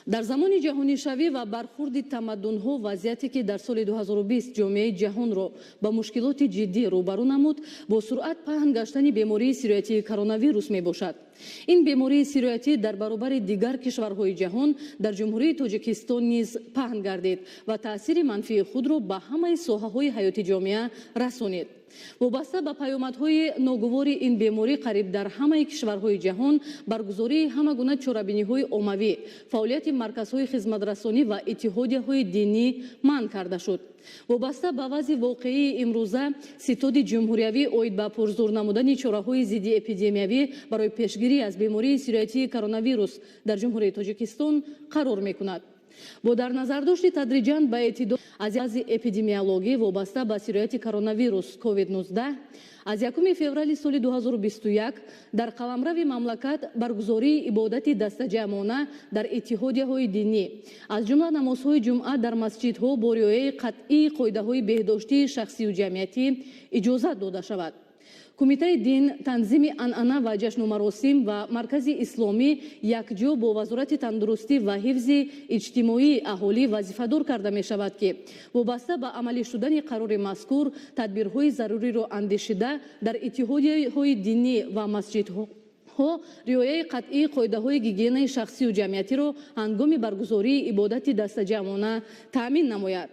Дар замони ҷаҳонишавӣ ва бархурди тамаддунҳо, вазъияте ки дар соли 2020 ҷомеаи ҷаҳонро ба мушкилоти ҷиддӣ рӯбарӯ намуд, бо суръат паҳн гаштани бемории сироятии коронавирус мебошад. Ин бемории сироятӣ дар баробари дигар кишварҳои ҷаҳон дар Ҷумҳурии Тоҷикистон низ паҳн гардид ва таъсири манфии худро ба ҳамаи соҳаҳои ҳаёти ҷомеа расонид. Вобаста ба паёмадҳои ногувори ин беморӣ, қариб дар ҳамаи кишварҳои ҷаҳон баргузории ҳама гуна чорабиниҳои оммавӣ, фаъолияти марказҳои хизматрасонӣ ва иттиҳодияҳои динӣ манъ карда шуд. Вобаста ба вазъи воқеии имрӯза, Ситоди ҷумҳуриявӣ оид ба пурзур намудани чораҳои зидди эпидемиявӣ барои пешгирӣ аз бемории сироятии коронавирус дар Ҷумҳурии Тоҷикистон қарор мекунад. Бо дар назардошти тадриҷан ба эътидол аз вазъи эпидемиологӣ вобаста ба сирояти коронавирус COVID-19, аз 1 феврали соли 2021 дар қаламрави мамлакат баргузории ибодати дастаҷамъона дар иттиҳодияҳои динӣ, аз ҷумла намозҳои ҷумъа дар масҷидҳо, бо риояи қатъии қоидаҳои беҳдоштии шахсию ҷамъиятӣ иҷозат дода шавад. Кумитаи дин, танзими анъана ва ҷашну маросим ва Маркази исломӣ якҷо бо Вазорати тандурустӣ ва ҳифзи иҷтимоии аҳолӣ вазифадор карда мешавад, ки вобаста ба амалӣ шудани қарори мазкур тадбирҳои заруриро андешида, дар иттиҳодияҳои динӣ ва масҷидҳо риояи қатъии қоидаҳои гигиенаи шахсию ҷамъиятиро ҳангоми баргузории ибодати дастаҷамъона таъмин намояд.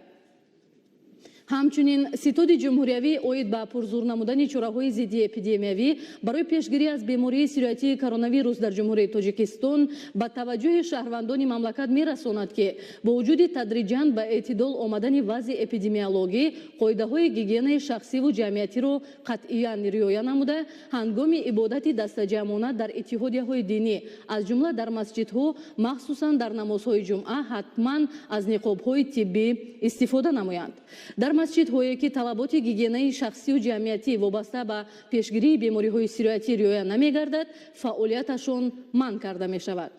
Ҳамчунин, Ситоди ҷумҳуриявӣ оид ба пурзур намудани чораҳои зидди эпидемиявӣ барои пешгирӣ аз бемории сироятии коронавирус дар Ҷумҳурии Тоҷикистон ба таваҷҷӯҳи шаҳрвандони мамлакат мерасонад, ки бо вуҷуди тадриҷан ба эътидол омадани вазъи эпидемиологӣ, қоидаҳои гигиенаи шахсиву ҷамъиятиро қатъиян риоя намуда, ҳангоми ибодати дастаҷамъона дар иттиҳодияҳои динӣ, аз ҷумла дар масҷидҳо, махсусан дар намозҳои ҷумъа, ҳатман аз ниқобҳои тиббӣ истифода намоянд. Дар масҷидҳое ки талаботи гигиенаи шахсию ҷамъиятӣ вобаста ба пешгирии бемориҳои сироятӣ риоя намегардад, фаъолияташон манъ карда мешавад.